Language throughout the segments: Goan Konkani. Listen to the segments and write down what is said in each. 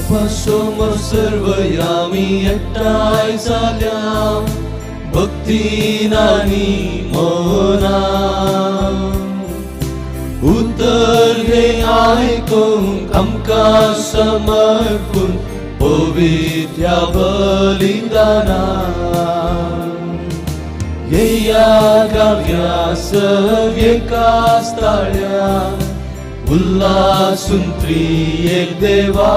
बापा समोर सर्वय आमी एकठांय जाल्या भक्तीन आनी मनान उतर हें आयकूंक आमकां समर्पून पवित्र बलिदानान येया गावया सग एकाच ताळ्या उल्हासून त्रिएक देवा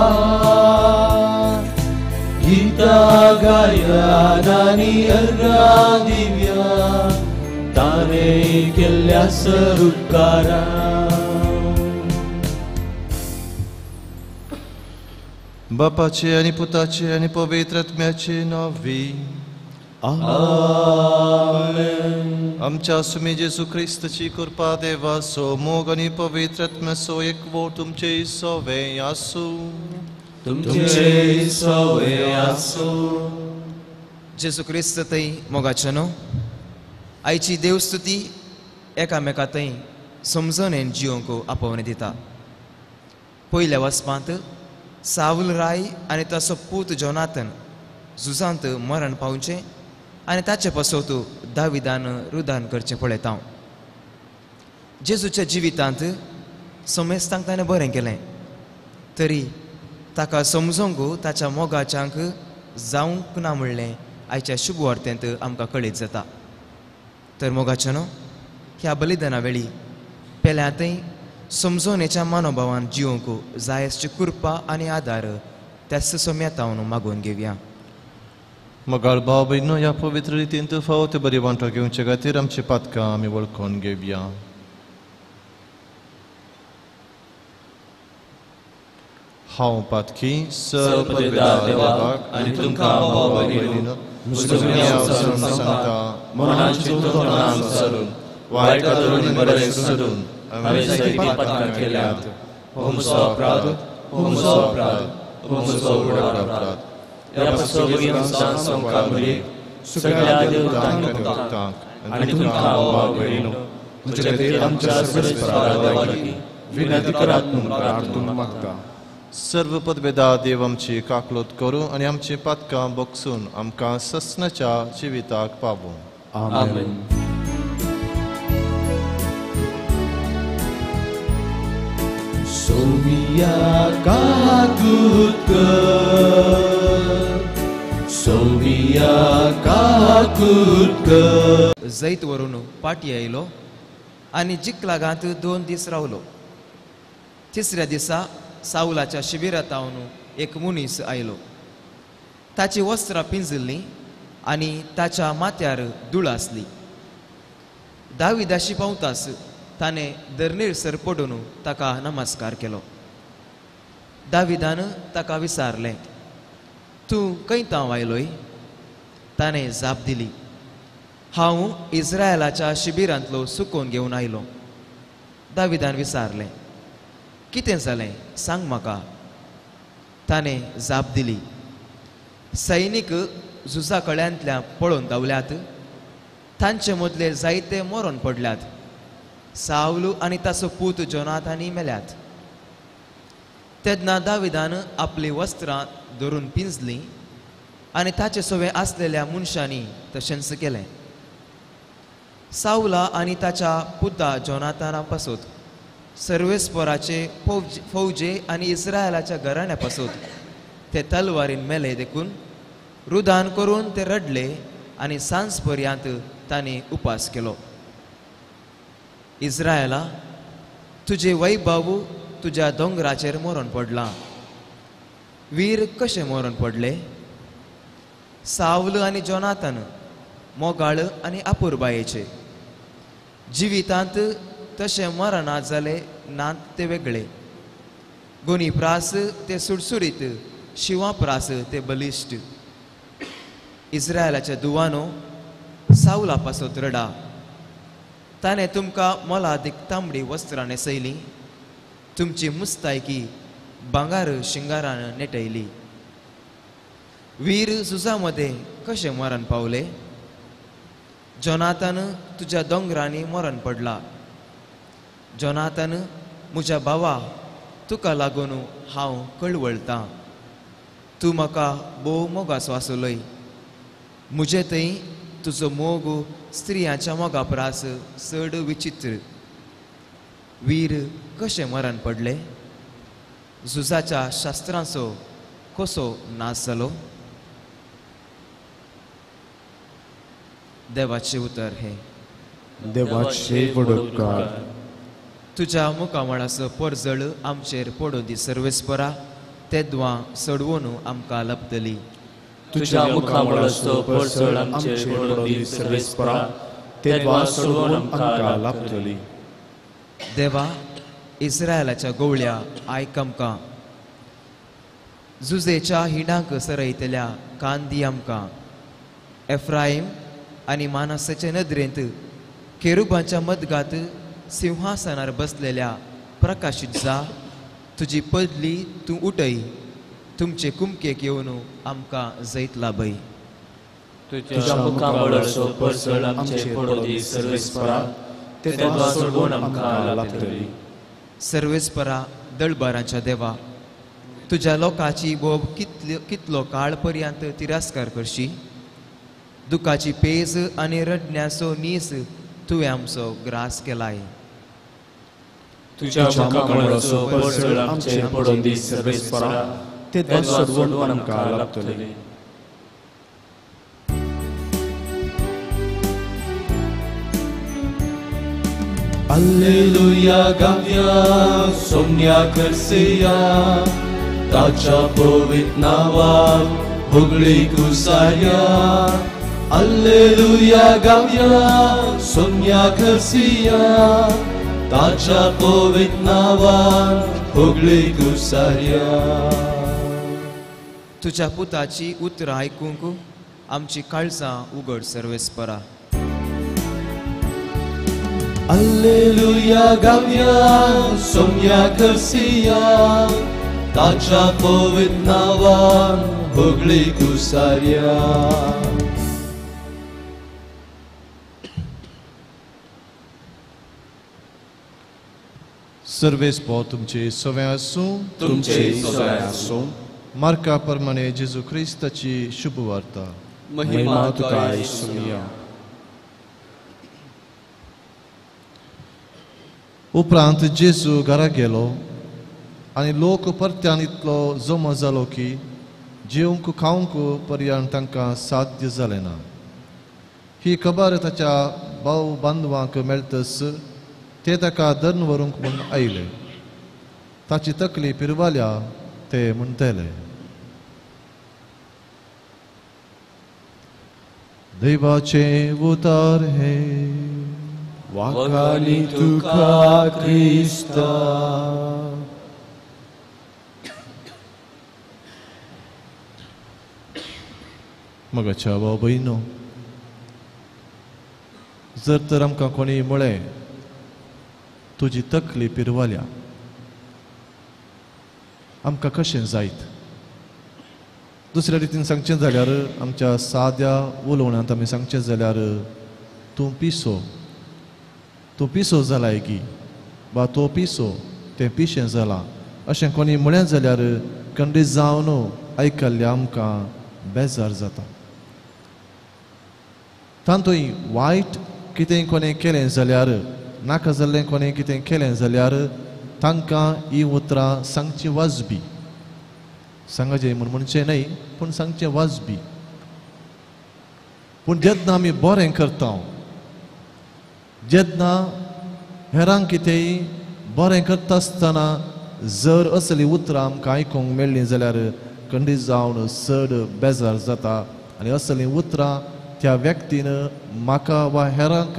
गीता गाया आनी अर्घां दिव्या ताणें केल्ल्या सरुपकारा. बापाचे आनी पुताचे आनी पवित्र आत्म्याचे नांवी आमेन. आमच्या सुमी जेजू क्रिस्ताची कृपा देवाचो मोग आनी पवित्र आत्म्याचो एकवट तुमचे सवे आसूं. तुमचे सवे आसूं. जेजू क्रिस्त थंय मोगाचे न्हू आयची देवस्तुती एकामेका थंय समजणेन जियोंक आपोवणें दिता. पयल्या वचपांत सावल राय आनी ताचो पूत जोनाथन झुजांत मरण पावचें आनी ताचे पासत दाविदान रुदान करचें पळयता. जेजूच्या जिवितांत समेस्तांक ताणें बरें केलें तरी ताका समजूंक ताच्या मोगाच्यांक जावंक ना म्हणलें आयच्या शुभवार्तेंत आमकां कळीत जाता. तर मोगाचें न्हू ह्या बलिदाना वेळी पेल्यांतय समजोनेच्या मनोभावान जिवंक जाय आसची कृपा आनी आदार त्याच सम्यातावन मागून घेवया. मोगाळ भाव भयणो ह्या पवित्र रितीन फावो ते बरी वांटो घेवचे खातीर आमची पातकां आमी वळखून घेवया. हांव पातकी सर्वपदा देवाक आनी तुमकां भाव भयणीनो सांगता मनान चिंतून तोंडान सरून वायट धरून बरें सोदून हांवें जायतीं पातकां केल्यांत. हो म्हजो अपराध, हो म्हजो अपराध, हो म्हजो व्हड अपराध. ह्या पासत संवसार सगळ्या देवतांक आनी तुमकां भाव भयणीनो म्हजे खातीर आमच्या सर्वेस्परा देवा लागीं विनंती करात म्हूण प्रार्थना मागता. सर्व पदवेदा देव आमची काकलोत करूं आनी आमची पातकां बगसून आमकां ससनाच्या जिविताक पावूं. आमेन. सोमिया काकूत कर, सोमिया काकूत कर. जैत व्हरून पाटी आयलो आनी जिकलागांत 2 दीस रावलो. तिसऱ्या दिसा सावलाच्या शिबिरांत एक मनीस आयलो. ताची वस्त्रां पिंजिल्लीं आनी ताच्या माथ्यार धूळ आसली. दाविदाशी पावतास ताणें धरणीर पडून ताका नमस्कार केलो. दाविदान ताका विचारलें, तूं खंय तांव आयलोय? ताणें जाप दिली, हांव इस्रायलाच्या शिबिरांतलो सुकोवन घेवन आयलो. दाविदान विचारलें, कितें जालें सांग म्हाका. ताणें जाप दिली, सैनीक झुजा कळ्यांतल्या पळोवन धांवल्यात, तांचे मदले जायते मरण पडल्यात, सावलू आनी ताचो पूत जोनाथानी मेल्यात. तेन्ना दाविदान आपलीं वस्त्रां धरून पिंजलीं आनी ताचे सवे आसलेल्या मनशांनी तशेंच केलें. सावला आनी ताच्या पुता जोनाथाना पासत सर्वेस्पराचे फौजे आनी इस्रायलाच्या घराण्या पासत ते तलवारीन मेले देखून रुदान करून ते रडले आनी सांज पर्यंत तांणी उपास केलो. इस्रायला, तुजे वैभव तुज्या दोंगराचेर मरण पडलां. वीर कशें मरण पडले? सावल आनी जोनाथन मोगाळ आनी अपुरबायेचे जिवितांत तशें मरणा जाले नात ते वेगळे. गुणी प्रास ते सुडसुडीत, शिंवा प्रास ते बलिश्ट. इस्रायलाच्या दुवानो सावला पासत रडा. ताणें तुमकां मोलादीक तांबडी वस्त्रां न्हेसयलीं, तुमची मुस्तायकी भांगर शिंगारान नेटयली. वीर झुजा मदें कशें मरण पावले? जोनाथन तुज्या दोंगरांनी मरण पडला. जोनाथन म्हज्या भावा, तुका लागून हांव कळवळटां. तूं म्हाका भोव मोगाचो आसलोय. म्हजे थंय तुजो मोग स्त्रियांच्या मोगा परस चड विचित्र. वीर कशें मरण पडले, झुजाच्या शास्त्रांचो कसो नाश जालो. देवाचें उतर हें. देवाचे वडोपकार. तुज्या मुखामळाचो परजळ आमचेर पडूं दी सर्वेस्परा, तेद्वां सडवून आमकां लभतली. तुज्या मुखामळाचो परजळ आमचेर पडूं दी सर्वेस्परा, तेद्वां सडवून आमकां लभतली. देवा, इस्रायलाच्या गोवळ्या आयक आमकां. जुजेच्या हिणांक सरयतल्या कान दी आमकां. एफ्रायम आनी मानसाचे नदरेंत केरुबांच्या मदगात सिंहासनार बसलेल्या प्रकाशीत जा. तुजी पदली तूं उठय, तुमचे कुमकेक येवन आमकां जैत लाभय. तुज्या मुखामळाचो परजळ आमचेर पडूं दी सर्वेस्परा, तेद्वां सोडवून आमकां लाभतली. सर्वेस्परा, दळबारांच्या देवा, तुज्या लोकांची बोब कितलो काळ पर्यंत तिरस्कार करशी. दुखाची पेज आनी रडण्याचो नीस तुवें आमचो ग्रास केलाय. तुज्या मुखामळाचो परजळ आमचेर पडूं दी सर्वेस्परा, तेद्वां सोडवून आमकां लाभतली. Alleluia गावया सोम्या करसिया, ताच्या पवित्र नावाक होगळी कुसाया. Alleluia गावया सोम्या करसिया, ताच्या पवित्र नावाक होगळी कुसाया. तुज्या पुताची उतरां आयकूंक आमची काळजां उगड सर्वेस्परा. Alleluia गावया सोम्या करसिया, ताच्या पवित्र नावान होगळी कुसार्या. सर्वेस्पर तुमचे सवे आसूं. तुमचे सवे आसूं. मार्का प्रमाणे जेजू क्रिस्ताची शुभवार्ता. महिमा तुका येसुया. उपरांत जेजू घरा गेलो आनी लोक परत्यान इतलो जमो जालो की जेवंक खावंक पर्यंत तांकां साध्य जालें ना. ही खबर ताच्या भाव बांधवांक मेळटच ते ताका धरून व्हरूंक म्हूण आयले. ताची तकली पिरवाल्या ते म्हणटले. देवाचें उतर हें. वाखाणी तुका क्रिस्ता. मगाच्या भाव भयणो, जर तर आमकां कोणी म्हळें तुजी तकली पिरवाल्या, आमकां कशें जायत? दुसऱ्या रितीन सांगचें जाल्यार, आमच्या साद्या उलोवण्यांत आमी सांगचें जाल्यार, तूं पिसो, तूं पिसो जालाय गी, वा तो पिसो, तें पिशें जालां, अशें कोणी म्हळें जाल्यार खंडीत जावन आयकल्ल्या आमकां बेजार जाता. तातूंत वायट कितें कोणें केलें जाल्यार, नाका जाल्लें कोणें कितें केलें जाल्यार तांकां ही उतरां सांगची वाजबी. सांगाचें म्हूण म्हणचें न्हय, पूण सांगचें वाजबी. पूण जेन्ना आमी बरें करता, जेन्ना हेरांक कितेंय बरें करता आसतना जर असलीं उतरां आमकां आयकूंक मेळ्ळीं जाल्यार खंडीत जावन चड बेजार जाता. आनी असलीं उतरां त्या व्यक्तीन म्हाका वा हेरांक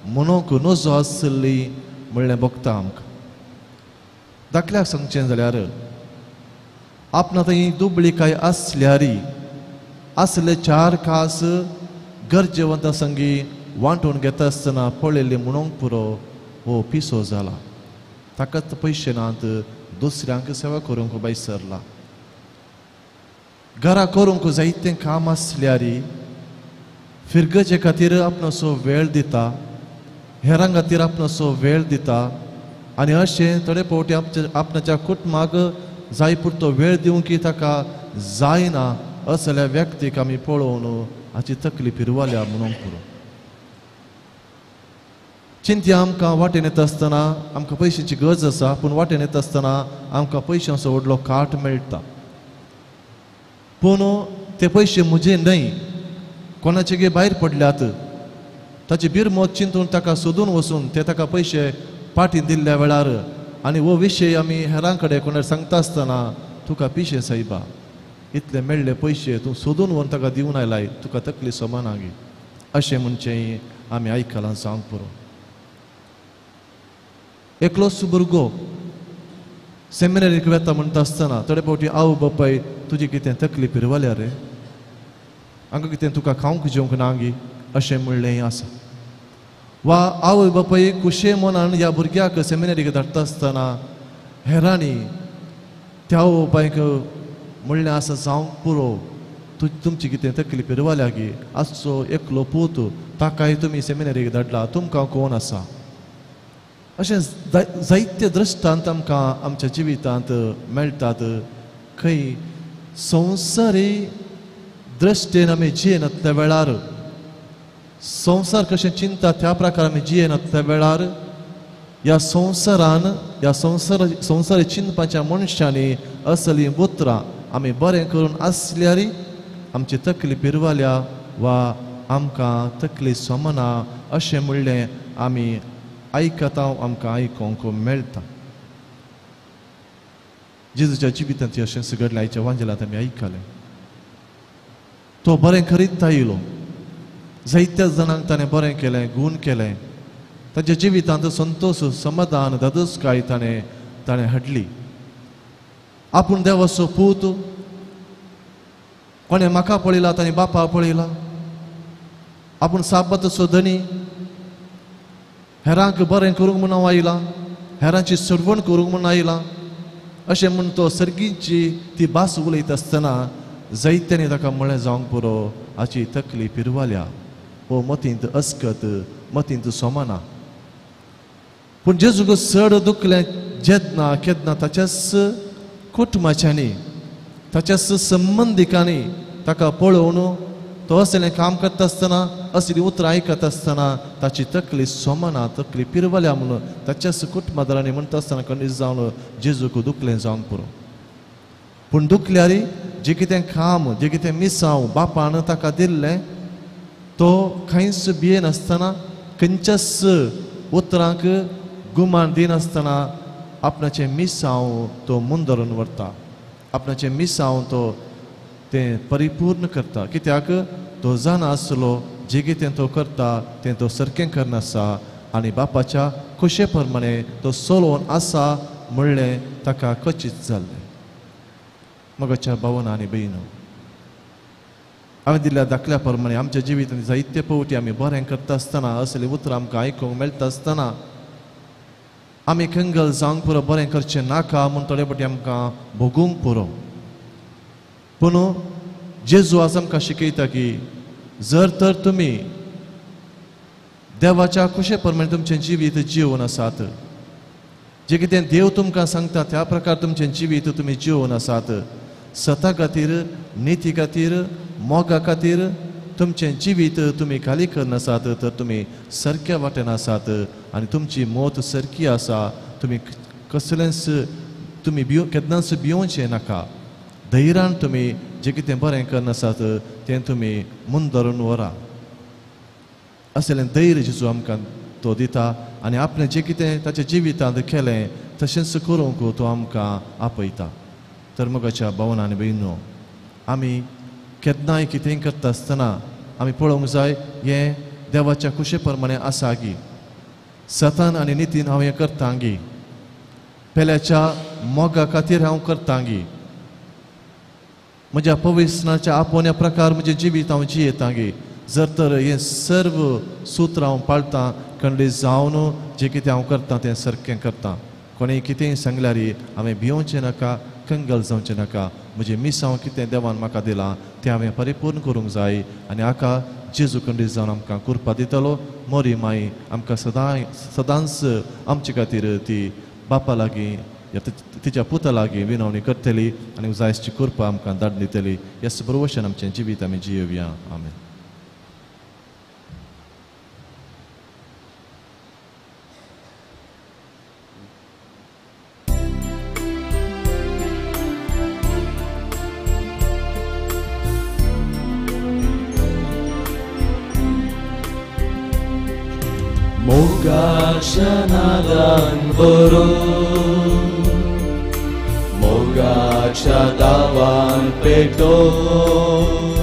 म्हणूंक नजो आसली म्हणलें भोगता आमकां. धाकल्याक सांगचें जाल्यार, आपणा थंय दुबळी आसल्यार आसले चार खास गरजेवंता संगी वांटून घेता आसतना पळयल्ले म्हणूंक पुरो हो पिसो जाला, ताकाच पयशे नात, दुसऱ्यांक सेवा करूंक भायर सरला. घरा करूंक जायतें काम आसल्यार फिरगजे खातीर आपणाचो वेळ दिता, हेरां खातीर आपणाचो वेळ दिता. आनी अशें थोडे फावटी आपणाच्या कुटुंबाक जाय पुरतो वेळ दिवंक ताका जायना असल्या व्यक्तीक आमी पळोवन हाची तकली पिरवाल्या म्हणूंक पुरो. चिंत्या आमकां वाटेन येता आसतना आमकां पयशांची गरज आसा, पूण वाटेन येता आसतना आमकां पयशांचो व्हडलो काट मेळटा, पूण ते पयशे म्हजे न्हय, कोणाचे गे भायर पडल्यात. ताची बिरमत चिंतून ताका सोदून वचून ते ताका पयशे पाटी दिल्ल्या वेळार आनी हो विशय आमी हेरां कडेन कोणाक सांगता आसतना तुका पिशें सायबा, इतले मेळ्ळे पयशे तूं सोदून व्हरून ताका दिवन आयलाय, तुका तकली सोमाना गे, अशें म्हणचें आमी आयकलां जावंक पुरो. एकलोच भुरगो सेमिनरीक वेता म्हणटा आसतना थोडे फावटी आवय बापाय तुजी कितें तकली पिरवाल्या रे, हांगा कितें तुका खावंक जेवंक ना गी, अशें म्हणलें आसा. वा आवय बापाय खुशे मनान ह्या भुरग्याक सेमिनरीक धाडटा आसतना हेरांनी त्या आवय बापायक म्हणलें आसा जावंक पुरो, तुमची कितें तकली पिरवाल्या गी, आसचो एकलो पूत ताकाय तुमी सेमिनरीक धाडला, तुमकां कोण आसा. अशें जायते दृश्टांत आमकां आमच्या जिवितांत मेळटात. खंय संवसारी दृश्टेन आमी जियेनातल्या वेळार, संवसार कशें चिंता त्या प्रकार आमी जियेनातल्या वेळार ह्या संवसारान ह्या संवसारी चिंतपाच्या मनशांनी असलीं उतरां आमी बरें करून आसल्यार आमची तकली पिरवाल्या वा आमकां तकली सोमना अशें म्हणलें आमी आयकता, आमकां आयकूंक मेळटा. जेजूच्या जिवितांत अशेंच घडलें. आयच्या वांजेलांत आमी आयकलें, तो बरें करीत आयलो, जायत्या जाणांक ताणें बरें केलें, गूण केलें, ताच्या जिवितांत संतोश, समाधान, धादोसकाय ताणें हाडली. आपूण देवाचो पूत, कोणें म्हाका पळयला ताणें बापा पळयला, आपूण साबाताचो धनी, हेरांक बरें करूंक म्हूण हांव आयलां, हेरांची सोडवण करूंक म्हूण आयलां, अशें म्हूण तो सर्गीची ती भास उलयता आसतना जायत्यांनी ताका म्हणलें जावंक पुरो, हाची तकली पिरवाल्या, हो मतींत अस्कत, मतींत सोमाना. पूण जेजूक चड दुखलें जेन्ना केन्ना ताच्याच कुटुंबाच्यांनी, ताच्याच संबंदिकांनी ताका पळोवन तो असलें काम करता आसतना, असलीं उतरां आयकता आसतना ताची तकली सोमना, तकली पिरवल्या म्हणून ताच्याच कुटुंबादारांनी म्हणटा आसतना खंडीत जावन जेजूक दुखलें जावंक पुरो. पूण दुखल्यार जें कितें काम, जें कितें मिसांव बापान ताका दिल्लें तो कांयच भियेनासतना, खंयच्याच उतरांक गुमान दिनासतना आपणाचें मिसांव तो मुंदरून व्हरता, आपणाचें मिसांव तो तें परिपूर्ण करता. कित्याक तो जाणा आसलो जें कितें तो करता तें तो सारकें करनासा आनी बापाच्या खोशे प्रमाणे तो चलोवन आसा म्हणलें ताका कचीत जाल्लें. मगाच्या भावना आनी भयणो, हांवें दिल्ल्या दाखल्या प्रमाणे आमच्या जिवितांत जायते फावटी आमी बरें करता आसतना, असलीं उतरां आमकां आयकूंक मेळटा आसतना आमी कंगल जावंक पुरो, बरें करचें नाका म्हूण थोडे फावटी आमकां भोगूंक पुरो. पूण जेजू आज आमकां शिकयता की जर तर तुमी देवाच्या खुशे प्रमाणे तुमचें जिवीत जिवन आसात, जें कितें देव तुमकां सांगता त्या प्रकार तुमचें जिवीत तुमी जिवन आसात, सता खातीर, निती खातीर, मोगा खातीर तुमचें जिवीत तुमी खाली करनासात तर तुमी सारक्या वाटेन आसात आनी तुमची मत सारकी आसा. तुमी कसलेंच तुमी केन्नाच भियोवचें नाका, धैर्यान तुमी जें कितें बरें करनासात तें तुमी मुंदरून व्हरा. असलें धैर्य जेजू आमकां तो दिता आनी आपणें जें कितें ताच्या जिवितांत केलें तशेंच करूंक तो आमकां आपयता. तर मोगाच्या भावना आनी भयणो, आमी केन्नाय कितेंय करता आसतना आमी पळोवंक जाय हें देवाच्या खुशे प्रमाणे आसा गी, सतान आनी नितीन हांव हें करता गी, पेल्याच्या मोगा खातीर हांव करता गी, म्हज्या पवित्रणाच्या आपोवण्या प्रकार म्हजें जिवीत हांव जियेता गी. जर तर हें सर्व सूत्र हांव पाळटां खंडीत जावन जें कितें हांव करतां तें सारकें करतां. कोणें कितेंय सांगल्यार हांवें भियोवचें नाका, कंगल जावचें नाका. म्हजें मिसांव कितें देवान म्हाका दिलां तें हांवें परिपूर्ण करूंक जाय आनी हाका जेजू खंडीत जावन आमकां कृपा दितलो. मोरी माई आमकां सदांच आमचे खातीर ती बापा लागीं या तिच्या पुता लागीं विनवणी करतली आनी उजायसची कृपा आमकां धाड दितली. ह्या भरवशान आमचें जिवीत आमी जियोवया. आमेन. मोगाच्या नादान भरून मोगाच्या दावान पेटोवन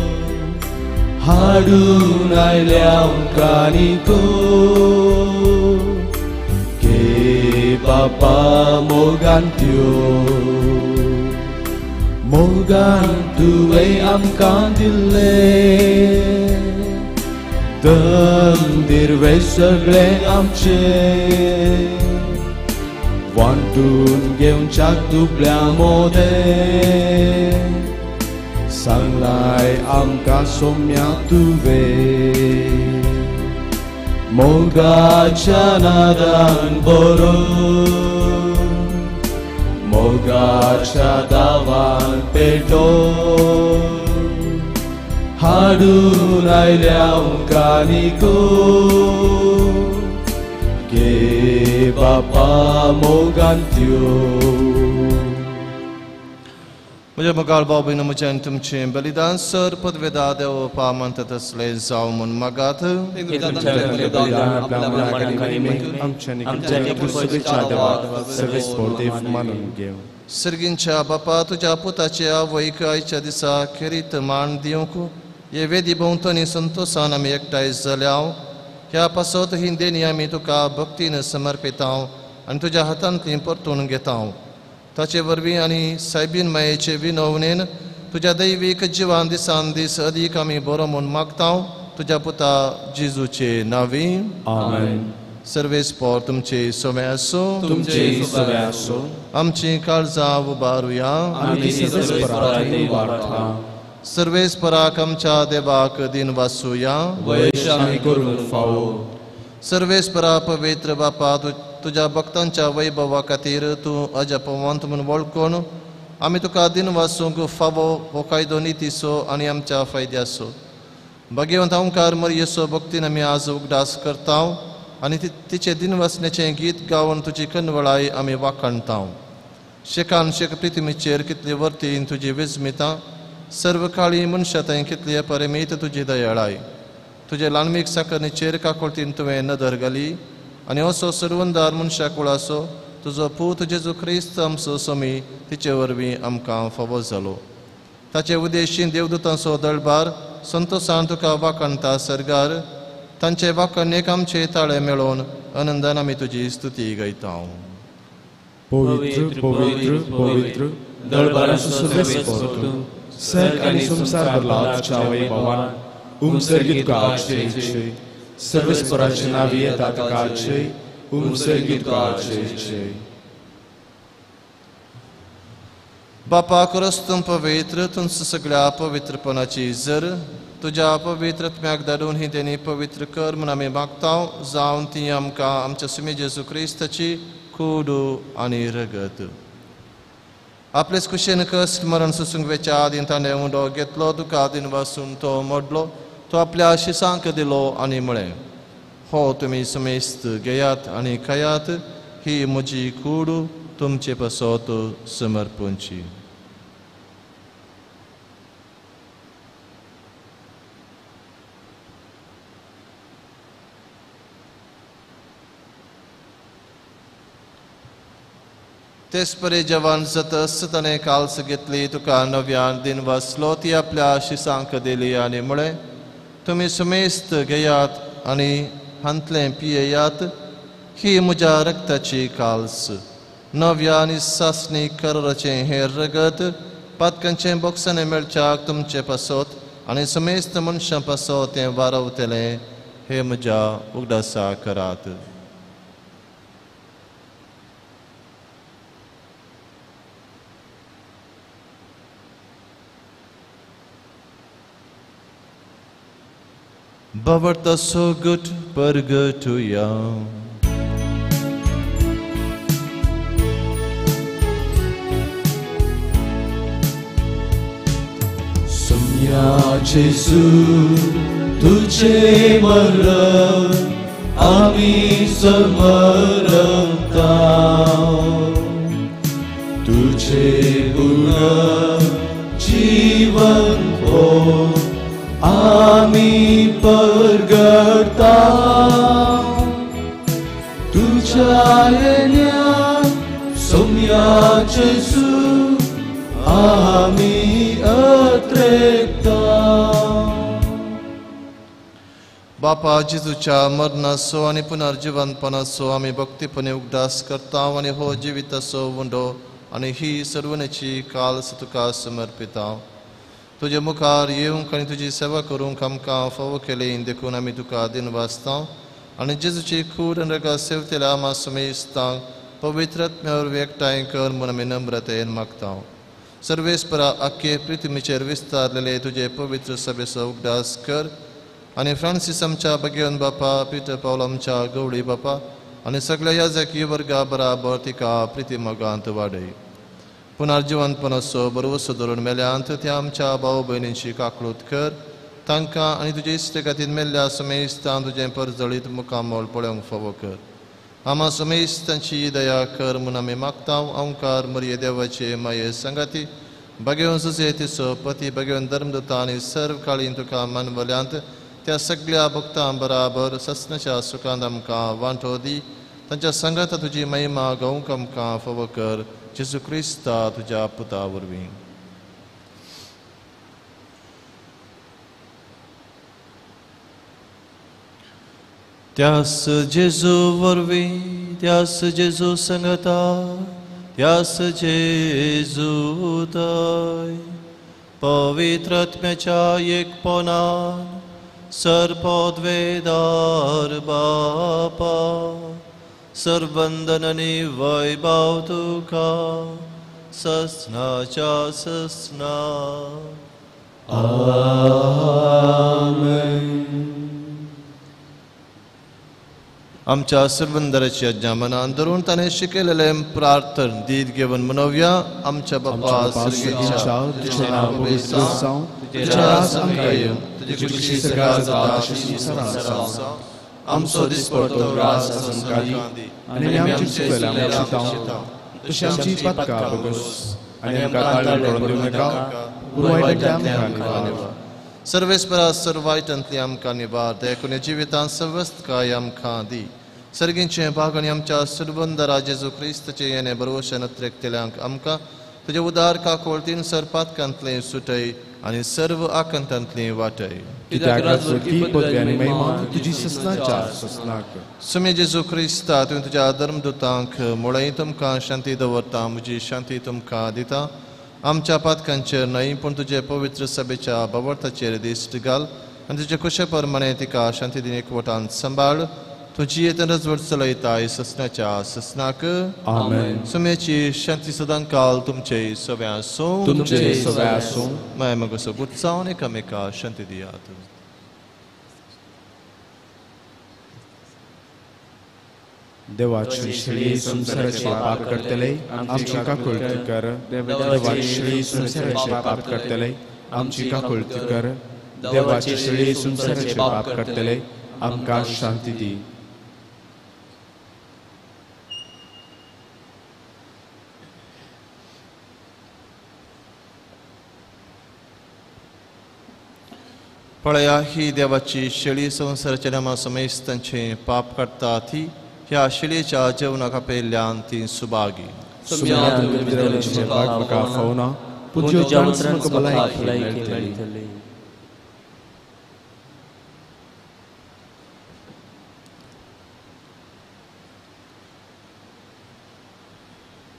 हाडून आयल्या आमकां निको गे बापा मोगान त्यो मोगान तुवें आमकां दिल्लें दंदिरवे सगळे आमचे वांटून घेवच्याक दुबळ्या मोदें सांगलाय आमकां सोम्या तुवें मोगाच्या नादान भरून मोगाच्या दावान पेटोवन हाडून आयल्या आमकां निको गे बापा मोगान त्यो. म्हज्या मोगाळ भाव भयणीं म्हजें आनी तुमचें बलिदान सर पदवेदा देव बापा मानता तसलें जावं म्हूण मागात. सर्गींच्या बापा तुज्या पुताचे आवयक आयच्या दिसा खेरीत मान दिवंक हे वेदी भोंवतणी संतोशान आमी एकठांय जाल्या. ह्या पासत ही देणी आमी तुका भक्तीन समर्पितां आनी तुज्या हातांतली परतून घेता. ताचे वरवीं आनी सायबीन मायेचे विनवणेन तुज्या दैवीक जिवान दिसान दीस अदीक आमी बरो म्हूण मागता तुज्या पुता जेजूचे नांवी. आमेन. सर्वेस्पोर तुमचे सोमे आसूं. तुमचे सोमे आसूं. आमची काळजां उबारुया. सर्वेस्पराक आमच्या देवाक दिन वासूया. सर्वेस्परा पवित्र बापा तुज्या भक्तांच्या वैभवा खातीर तूं अजपवंत म्हूण वळखून आमी तुका दिन वासूंक फावो हो कायदो नितीचो आनी आमच्या फायद्याचो. भाग्यवंत ओंकार मरयेचो भक्तीन आमी आज उगडास करता आनी तिचे दिनवासनेचें गीत गावन तुजी कनवळाय आमी वाखाणता. शेकान शेक प्रितिमीचेर कितली वर्तीन तुजी विजमिता सर्व काळी मनशां थंय कितली परिमीत तुजी दयाळाय. तुजे ल्हानवीक साकरणीचेर काकुळतीन तुवें नदर घाली आनी असो सर्वंदार मनशा कुळाचो तुजो पूत जेजू क्रिस्त आमचो सोमी तिचे वरवीं आमकां फावो जालो. ताचे उदेशीन देवदूतांचो दळबार संतोशान तुका वाखाणता सर्गार. तांचे वाखाणेक आमचे ताळे मेळोवन आनंदान आमी तुजी स्तुती गायता. पवित्र पवित्र पवित्र दळबाराचो सर्वेस्पोर तूं सर्ग आनी संवसार भरला तुज्या वैभवान. उमसर्गीत तुका आश्रय सर्वेस्पराचे नांवी येता तुका आश्रय उमसर्गीत तुका आश्रय. बापा खरोच तूं पवित्र तुमच्या सगळ्या पवित्रपणाची जर तुज्या पवित्रत्म्याक धाडून ही देणी पवित्र कर म्हूण आमी मागता जावन ती आमकां आमच्या सुमी जेजू क्रिस्ताची कूड आनी रगत. आपलेच कुशेन कश्ट मरण सोसूंक वेच्या आदीन ताणें उंडो घेतलो तुका आदीन वासून तो मोडलो तो आपल्या शिसांक दिलो आनी म्हळें हो तुमी समेस्त घेयात आनी खायात ही म्हजी कूड तुमचे पासत समर्पणची. तेच परी जवान जातस ताणें काल्स घेतली तुका नव्यान दिन वाचलो ती आपल्या शिसांक दिली आनी म्हळें तुमी सुमेस्त घेयात आनी हांतलें पियेयात ही म्हज्या रक्ताची काल्स नव्या आनी सासणी कराराचें हें रगत पातकांचें बोक्साणें मेळच्याक तुमचे पासत आनी समेस्त मनशां पासत तें वारवतलें हें म्हज्या उगडासा करात. Bavarta sogut pergatuya. सोम्या जेजू तुझे मरण आमी समरता, तुझे पुनर्जीवन हो आमी परगडता, तुझ्या येण्या सोम्या जेजू आमी अत्रेकता. बापा जेजूच्या मरणाचो आनी पुनर्जिवनपणाचो आमी भक्तीपणे उगडास करता आनी हो जिविताचो उंडो आनी ही सर्वणेची काल तुका समर्पिता. तुजे मुखार येवंक आनी तुजी सेवा करूंक आमकां फावो केली देखून आमी तुका दिनवासता आनी जेजूची कूड आनी रगत सेवतेल्या आमा समेस्तांक पवित्र आत्म्या वरवीं एकठांय कर म्हूण आमी नम्रतेन मागता. सर्वेस्परा आख्खे पृथ्वीचेर विस्तारलेले तुजे पवित्र सभेचो उगडास कर आनी फ्रांसीस आमच्या भगेवन बापा, पिटर पावल आमच्या गवळी बापा आनी सगळ्या याजकी वर्गा बराबर तिका प्रिती मोगांत वाडय. पुनर्जिवनपणाचो बरवसो धरून मेल्यांत त्या आमच्या भाव भयणींची काकळूत कर, तांकां आनी तुजे इश्ट खातीर मेल्ल्या समेस्तां तुजें परजळीत मुखामोल पळोवंक फावो कर. आमा समेस्तांची दया कर म्हूण आमी मागता. ओंकार मरिये देवाचे माये सांगाती भगेवन सुसे तिचो पती भगेवन धर्मदूता आनी सर्व काळीन तुका मानवल्यांत त्या सगळ्या भक्तां बराबर ससनाच्या सुखांत आमकां वांटो दी. तांच्या सांगाता तुजी महिमा गावंक आमकां फावो कर, जेजू क्रिस्ता तुज्या पुता वरवीं. त्यास जेजू वरवीं, त्यास जेजू संगता, त्यास जेजू तय पवित्र आत्म्याच्या एकपणान सर्पद्वेदार बापा सर्वंदन आनी वैभव तुका ससनाच्या ससना. आमेन. आमच्या सर्वंदराची आज्ञा मनान धरून ताणें शिकयलेलें प्रार्थन दीद घेवन मनोवया. आमच्या बापा सर्गेच्या, तुझें नांव पवित्र जावं, तुजें राज आमकां येवं, तुजी खुशी सगळ्या जाता तशी संवसारांत जावं. आमचो दिसपडतो राज आमकां दी आनी आमची चुकलें आमकां शितांव, तशी आमची पातकां भोगोस आनी आमकां ताळमेळ करून दिवं नाका, पूण वायटांतल्यान आमकां निवार. सर्वेस्परा सर्व वायटांतली आमकां निवार, देखून जिवितांत सवस्तकाय आमकां दी. सर्गींचें भाग आनी आमच्या सुरबंदरा जेजू क्रिस्ताचें येणें बरवशें नत्रेकतल्यांक आमकां तुजे उदार काकोळतीन सर पातकांतलें सुटय आनी सर्व आकांतांतलें वाटय. कित्याक राजवटी पदवी आनी महिमा तुजी ससनाच्या ससनाक. सुमे जेजू क्रिस्ता, तुवें तुज्या धर्मदूतांक मुळाय तुमकां शांती दवरता, म्हजी शांती तुमकां दिता. आमच्या पातकांचेर न्हय पूण तुजे पवित्र सभेच्या बावर्थाचेर दिश्ट घाल आनी तुजे कुशे प्रमाणे तिका शांती दिन एकवटान सांबाळ. तुजी येतन रजवट चलयताय ससनाच्या ससनाक. आमेन. सुमेची शांती सदांकाल तुमचे सव्या आसूं, तुमचे सव्या आसूं. माय मगसो गुटसावन एकामेका शांती दियात. देवाची श्री संसाराचे पाप करतले आमची काकुळती कर. देवाची श्री संसाराचे पाप करतले आमची काकुळती कर. देवाची श्री संसाराचे पाप करतले आमकां शांती दी. पळया ही देवाची शेळी संवसाराच्या नामा समेस्तांचें पाप काडटा ती ह्या शेळयेच्या जेवणाक आपयल्ल्यान ती सुभागी.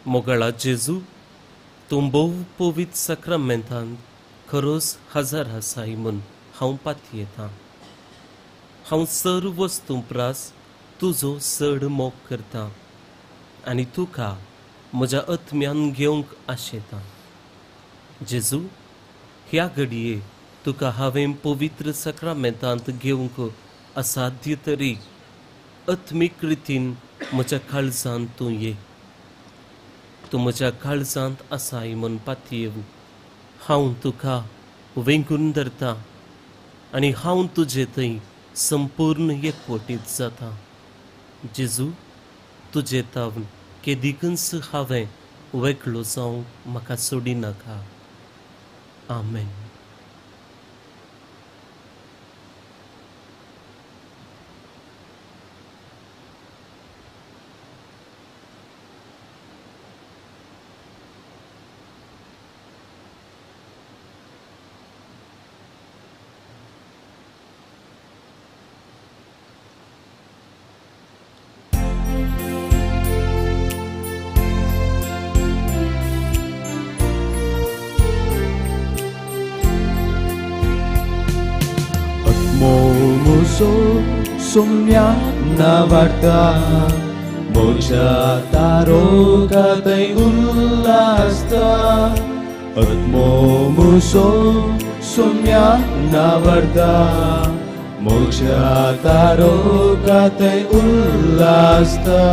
मोगळा जेजू, तूं भोव पवित्र साक्रामेंतांत खरोच हजार आसाय म्हूण हांव पातयेतां. हांव सर्व वस्तूं प्रास तुजो चड मोग करता आनी तुका म्हज्या आत्म्यान घेवंक आशेतां. जेजू, ह्या घडये तुका हांवें पवित्र साक्रामेंतांत घेवंक असाध्य तरी आत्मीक रितीन म्हज्या काळजांत तूं ये. तूं म्हज्या काळजांत आसाय म्हूण पातयेव हांव तुका वेंगून धरता आनी हांव तुजे थंय संपूर्ण एकवटीत जाता. जेजू, तुजे तावन केदिकूच हांवें वेगळो जावंक म्हाका सोडिनाका. आमेन. Sumya navarta Moja taroka tay ullasta Atmo muso sumya navarta Moja taroka tay ullasta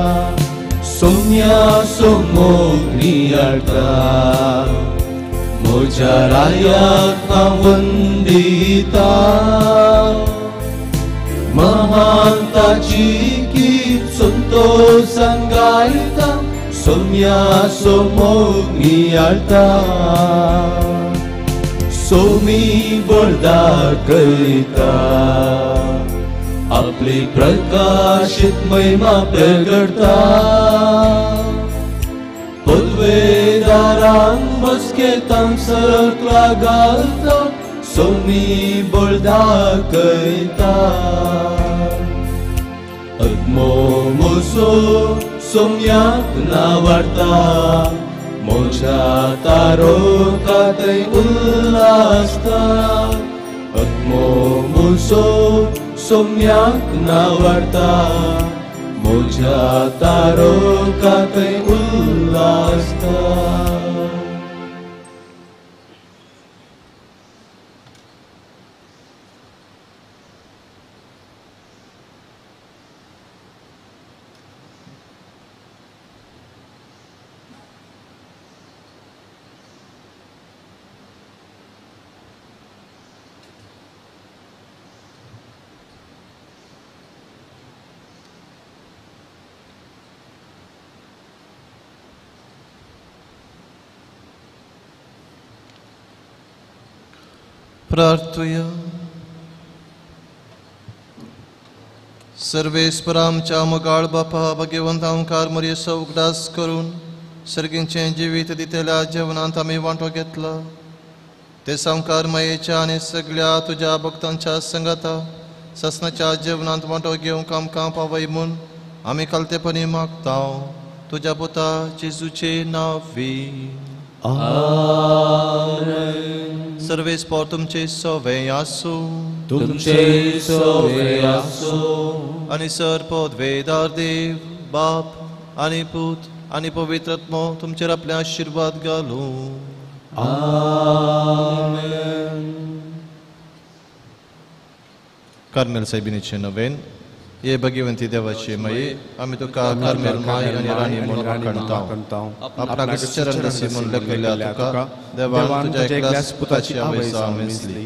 Sumya sumogniarta Moja rayak mawandita Mahantachi ki santosan gaita Somya somogniarta Somi borda kaita Apli prakashit mahima pragarta Pudvedaran basketam sakla galta Somi borda kaita Atmo muso somyak navarta Moja taroka tay ullasta Atmo muso somyak navarta Moja taroka tay ullasta. प्रार्थुया. सर्वेस्परा आमच्या मोगाळ बापा भगवंत ओंकार मरयेचो उगडास करून सर्गींचें जिवीत दितल्या जेवणांत आमी वांटो घेतला ते संवकार मायेच्या आनी सगळ्या तुज्या भक्तांच्या संगाता ससनाच्या जेवणांत वांटो घेवंक आमकां पावय म्हूण आमी खालतेपणी मागता तुज्या पुता जेजूचे नांवी. आमेन. सर्वेस्पर तुमचे सवे आसूं. तुमचे सवे आसूं. आनी सर पदवेदार देव बाप आनी पूत आनी पवित्र आत्मो तुमचेर आपले आशिर्वाद घालूं. आमेन. कार्मेल सायबिणीचें नवेन. हे भगवंती देवाची माये आमी तुका कार्मेल माय आनी राणी म्हूण वखाणता. आपणाक चरणदासी म्हूण लेखयल्या तुका देवान तुज्या एकल्याच पुताची आवय जावन वेंचली.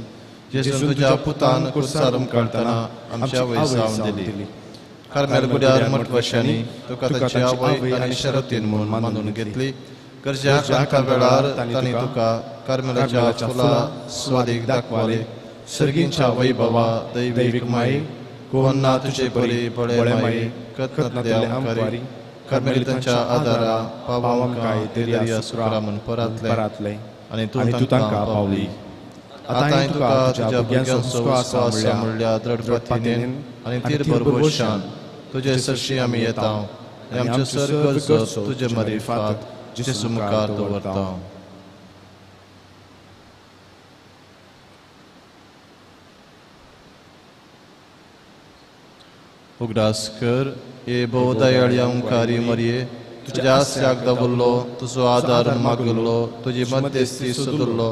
जेजून तुज्या पुतान कुर्सार उमकाळटना आमची आवय जावन दिली. कार्मेल गुड्यार मठवशांनी तुका ताची आवय आनी शरतीन म्हूण मानून घेतली. गरज्या आकांता वेळार तांणी तुका कार्मेलाच्या फुलां स्वादीक दाखवाले. सर्गींच्या वैभवा दैवीक माये कोहन्ना तुझे बरे बळे माये कथनातले आमकारी कार्मेलितांच्या आदारा पावांकाय दर्या सुकरा म्हूण परातले आनी तूं तांकां पावली. आतांय तुका तुज्या भुरग्यांचो हुस्को आसा म्हणल्यार दृढ पातीनेन आनी तीर भरभोशान तुजे सरशी आमी येता आनी आमच्यो सर गरजो तुजे मारिफात जेजू मुखार दवरता. उगडास कर हे भोव दयाळी ओंकारी मरये तुज्या आस्याक दवरलो तुजो आदार मागलो तुजी मध्यस्थी सोदलो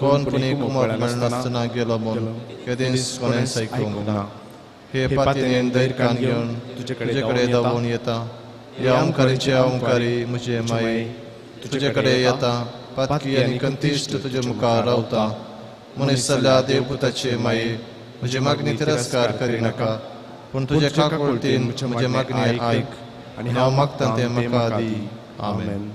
कोण पुणी कुमक मेळनासतना गेलो म्हूण केदींच कोणेंच आयकूंक ना. हे पातीनेन धैर्यान घेवन तुजे कडेन धांवून येता. ह्या ओंकारीचे ओंकारी म्हजे माये तुजे कडेन येता. पातकी आनी कंतिश्ट तुजे मुखार रावता. मनीस जाल्ल्या देवपुताचे माये म्हजे मागणी तिरस्कार करिनाका पूण तुजे काकुळटेन म्हजे मागणी आयक आनी हांव मागतां तें म्हाका दी. आमेन.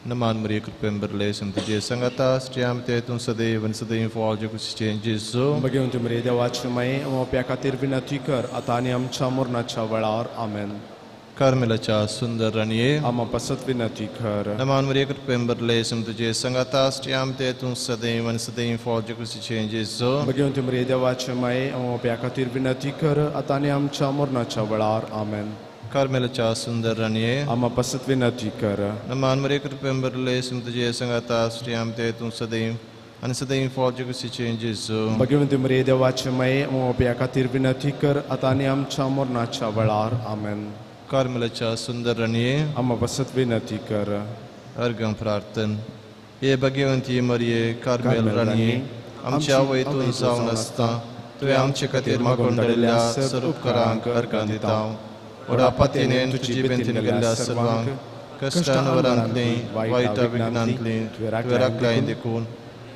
नमान मरिये कृपेन भरले तुजे संगाता स्त्रियां भितर तूं सदैव आनी सदैव फॉल जेजू जेजू. भगवंत मरिये देवाचे माये आमच्या खातीर विनंती कर आतां आनी आमच्या मरणाच्या वेळार. आमेन. कार्मेलाच्या सुंदर राणये आमा पासत विनंती कर. नमान मरिये कृपेन भरले तुजे संगाता स्त्रियां भितर तूं सदैव आनी सदैव फॉल जेजू जेजू. भगवंत मरिये देवाचे माये आमच्या खातीर विनंती कर आतां आनी आमच्या मरणाच्या वेळार. आमेन. कार्मेलाच्या सुंदर राणये आमा पासत विनंती कर. नमान मरिये कृपेन भरले तुजे संगाता स्त्रियां भितर तूं सदैव आनी सदैव फॉल जेजू जेजू. भगवंत मरिये देवाचे माये आमच्या खातीर विनंती कर आतां आनी आमच्या मरणाच्या वेळार. आमेन. कार्मेलाच्या सुंदर राणये आमा पासत विनंती कर. अर्घम प्रार्थन. हे भगवंती मरिये कार्मेल राणये आमच्या आवय तूं जावन आसता तुवें आमचे खातीर मागून धाडिल्ल्या सर्व उपकारांक अर्घां दिता. व्हडा पातयेन तुजी बेंतीन गेल्ल्या सर्वांक कश्टान वरांतलीं वायटा विघ्नांतलीं तुवें राखल्याय देखून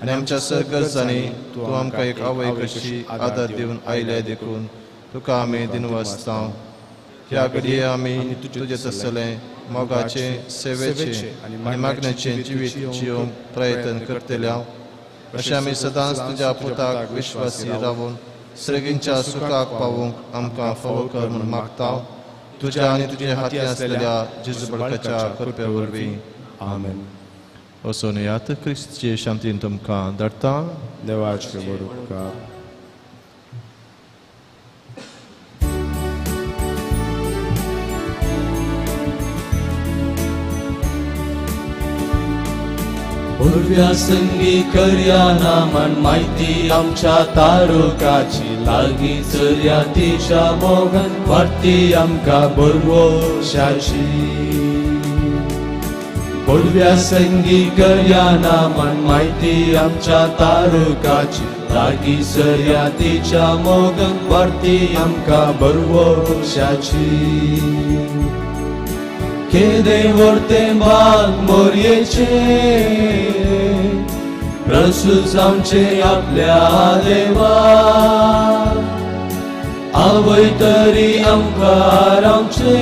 आनी आमच्या सरगर्जांनी तूं आमकां एक आवय कशी आदार दिवन आयल्याय देखून तुका आमी दिनवासता. ह्या घडये आमी तुजें तसलें मोगाचें सेवेचें आनी मागण्याचें जिवीत जियोवंक प्रयत्न करतल्या अशें आमी सदांच तुज्या पुताक विश्वासी रावून सर्गींच्या सुखाक पावूंक आमकां फावो कर म्हूण मागता. तुज्या आनी तुजे हाती आसलेल्या जेजू बळकाच्या कृपे वरवीं. आमेन. वचून यात क्रिस्तीचे शांतीन तुमकां धाडटा. देवाचे बरो उपकार. पूर्व्या संगी करया नामन माहिती आमच्या तारुकाची लागी चर्या तिच्या मोगन वाडती आमकां बरवशाची. पूर्व्या संगी करया नामन माहिती आमच्या तारुकाची लागी चर्या तिच्या मोगन वाडती आमकां बरवशाची. केदे वर्ते बाग मोरयेचे प्रस्तुत जावचे आपल्या देवा आवय तरी आमकां रावचे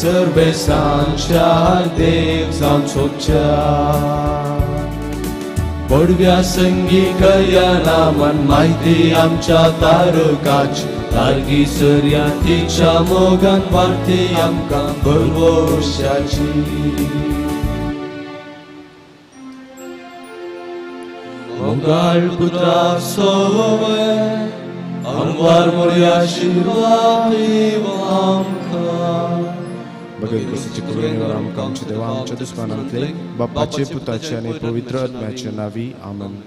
सर्वेसांच्या देव जावन सोबच्या. पडव्या संगी करया नामन माहिती आमच्या तारकाची लागी सर्या तिच्या मोगान वाडती आमकां भरवशाची. मोगाळ पुत्रा सोवे आमवार मोरया आशिर्वाद आमकां. बगैर क्रिस्ताचे कृपेन आमकां आमच्या देवा आमच्या दुस्मानांतले बापाचे पुताचे आनी पवित्र आत्म्याचे नांवी. आमेन.